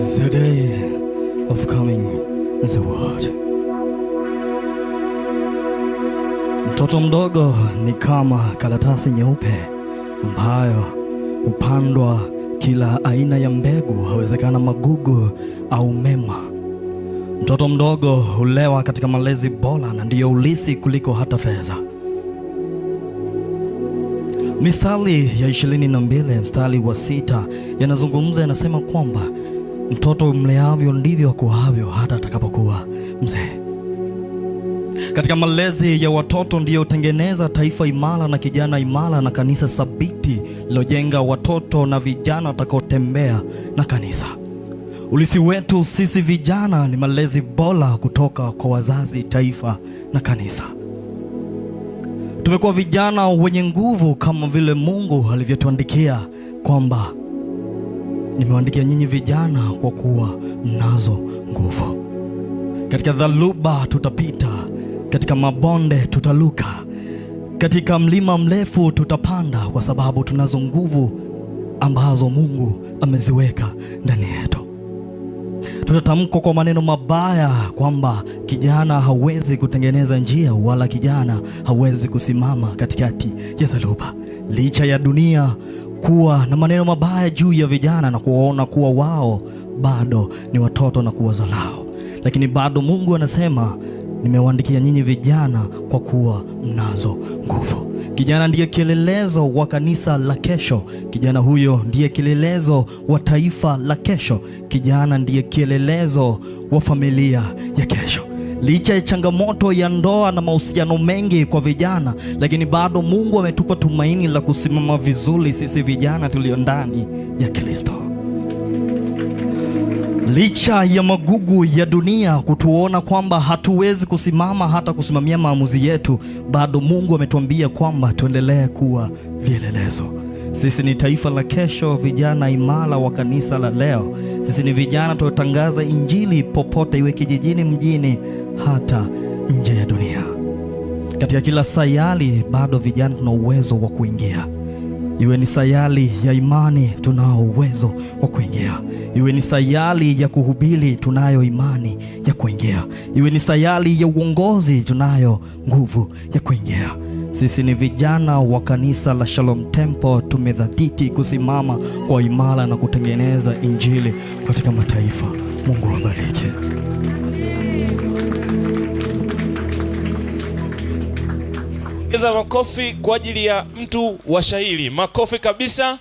The day of coming the world. Mtoto mdogo ni kama karatasi nyeupe ambayo hupandwa kila aina ya mbegu, hawezekana magugu au mema. Mtoto mdogo hulewa katika malezi bora na ndiyo ulisi kuliko hata fedha. Misali ya 22 mstari wa 6 yanazungumza, yanasema kwamba mtoto mleavyo ndivyo akuavyo hata atakapokuwa mzee. Katika malezi ya watoto ndiyo hutengeneza taifa imara na kijana imara na kanisa thabiti lilojenga watoto na vijana watakaotembea na kanisa. Ulisi wetu sisi vijana ni malezi bora kutoka kwa wazazi, taifa na kanisa. Tumekuwa vijana wenye nguvu kama vile Mungu alivyotuandikia kwamba nimewaandikia nyinyi vijana kwa kuwa mnazo nguvu. Katika dharuba tutapita, katika mabonde tutaluka, katika mlima mrefu tutapanda, kwa sababu tunazo nguvu ambazo Mungu ameziweka ndani yetu. Tutatamkwa kwa maneno mabaya kwamba kijana hawezi kutengeneza njia wala kijana hawezi kusimama katikati ya dharuba. Licha ya dunia kuwa na maneno mabaya juu ya vijana na kuwaona kuwa wao bado ni watoto na kuwadharau, lakini bado Mungu anasema nimewaandikia nyinyi vijana kwa kuwa mnazo nguvu. Kijana ndiye kielelezo wa kanisa la kesho. Kijana huyo ndiye kielelezo wa taifa la kesho. Kijana ndiye kielelezo wa familia ya kesho. Licha ya changamoto ya ndoa na mahusiano mengi kwa vijana, lakini bado Mungu ametupa tumaini la kusimama vizuri sisi vijana tulio ndani ya Kristo. Licha ya magugu ya dunia kutuona kwamba hatuwezi kusimama hata kusimamia maamuzi yetu, bado Mungu ametuambia kwamba tuendelee kuwa vielelezo. Sisi ni taifa la kesho, vijana imara wa kanisa la leo. Sisi ni vijana tunaotangaza Injili popote, iwe kijijini, mjini, hata nje ya dunia. Katika kila sayari bado vijana tuna uwezo wa kuingia. Iwe ni sayari ya imani, tunao uwezo wa kuingia. Iwe ni sayari ya kuhubiri, tunayo imani ya kuingia. Iwe ni sayari ya uongozi, tunayo nguvu ya kuingia. Sisi ni vijana wa kanisa la Shalom Temple, tumedhatiti kusimama kwa imara na kutengeneza Injili katika mataifa. Mungu awabariki. Ongeza makofi kwa ajili ya mtu wa shairi. Makofi kabisa.